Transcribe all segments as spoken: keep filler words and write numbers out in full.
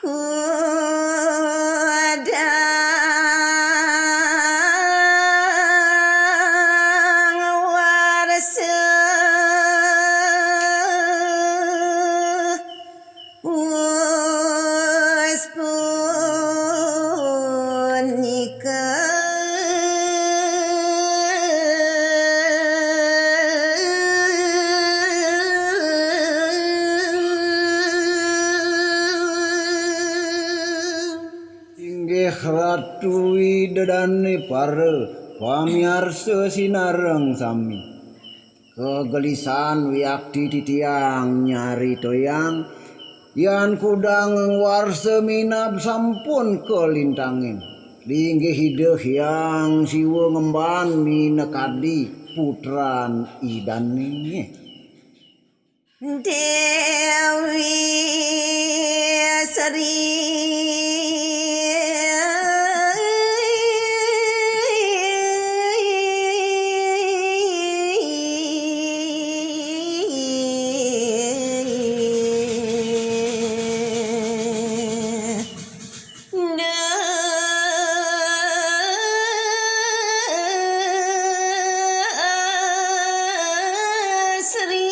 Kudang warsa wus punika. Inggih Ratu Ida Dane para pamiarsa sinareng sami. Kegelisan wiakti titiang nyaritayang, yan kudang warsa minab sampun kalintangin. Linggih Ida Hyang Siwa ngemban minakadi putran Idane. Dewi Sri. Sri.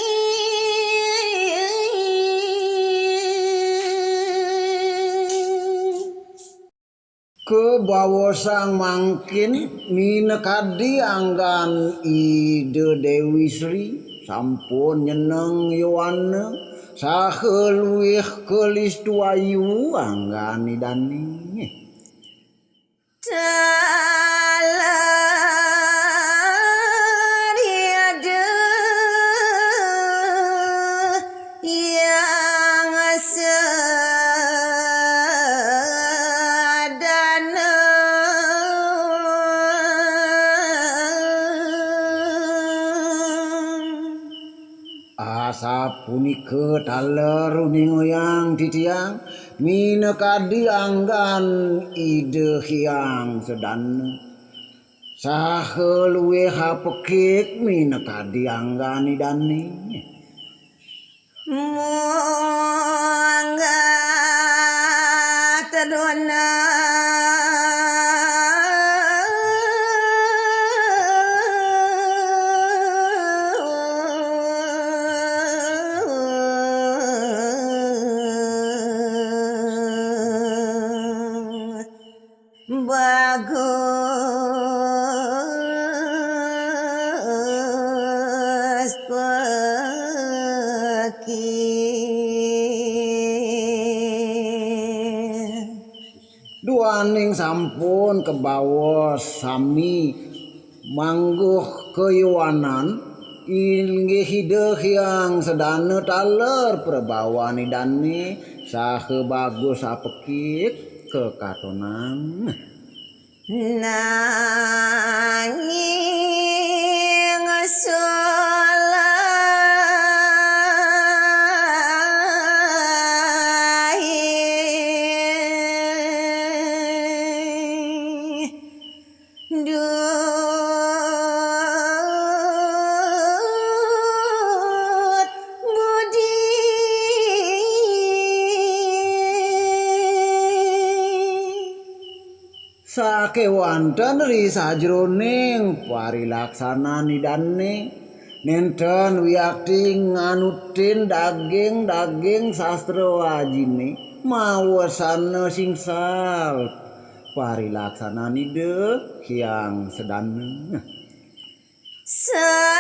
Kabaosang mangkin minakadi anggan Ida Dewi Sri sampun nyeneng yowana saha luih kalistu ayu anggan Idane. Taler Ida Hyang Sedana. Asapunika taler uningayang titiang, minakadi anggan Ida Hyang Sedana. Saha luih apekik minakadi anggan Idane. Munggah teduna. Bagus peki. Duaning sampun kabaos sami mangguh kayowanan, inggih Ida Hyang Sedana taler prabawan Idane saha bagus apekik kakatonan. Nanging sulahing dut budi. Sakewanten ri sajroning parilaksanan Idane, nenten wiakti nganutin daging-daging sastra ajine, mawasana singsal parilaksanan Ida Hyang Sedana. Sareng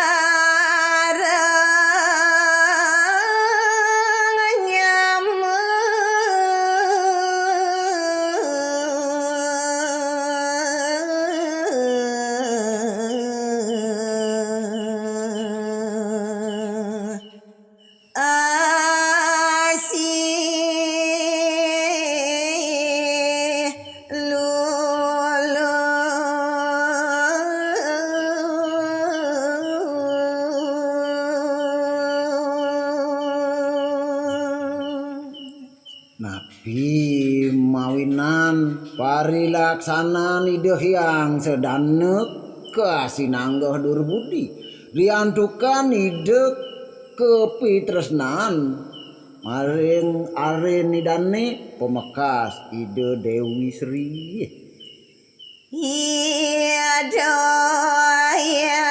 nyama. Asih lulu. Napi mawinan parilaksanan Ida Hyang Sedana kasinanggeh durbudi, riantukan Ida kapitresnan Maring arin Ida né pamekas Ida Déwi Sri. Ida Hyang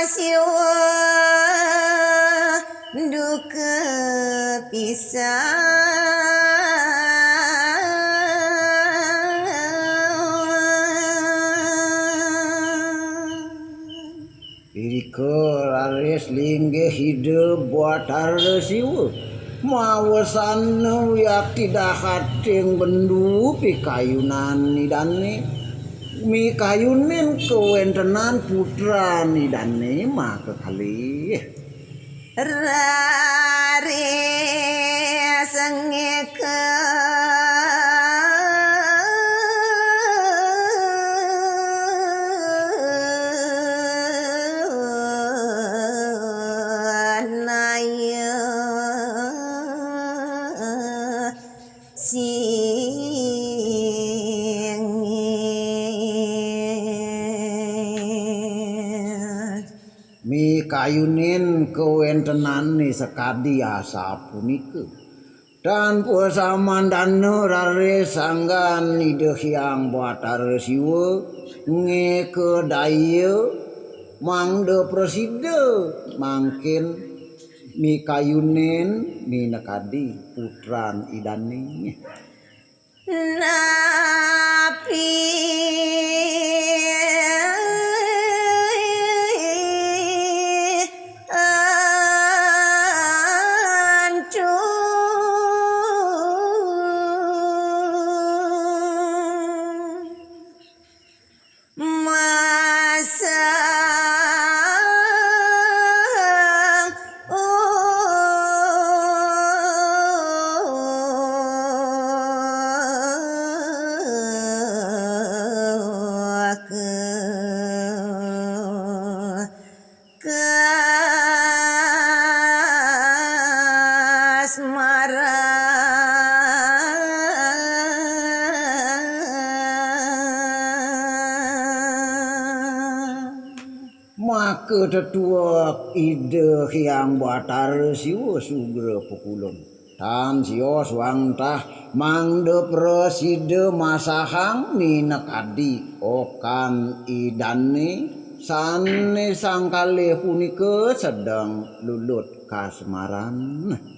Siwa duka pisan. Irika raris linggih Ida Batara Siwa. Mawasana wiakti dahating bendu pikayunan Ida né. Mikayunin kawéntenan putran Ida né makakalih. Raris ngéka naya singit. Mikayunin kawéntenané sakadi asapunika. Tan pasamandana raris sanggan Ida Hyang Batara Siwa ngéka daya mangda prasida mangkin mikayunin minakadi putran Ida né. Napi antu masa kasmaran. Maka tetuek Ida Hyang Batara Siwa sugra pekulun. Tan sios wantah mangda prasida masahang minakadi okan Ida né sané sangkalih punika sedeng lulut kasmaran.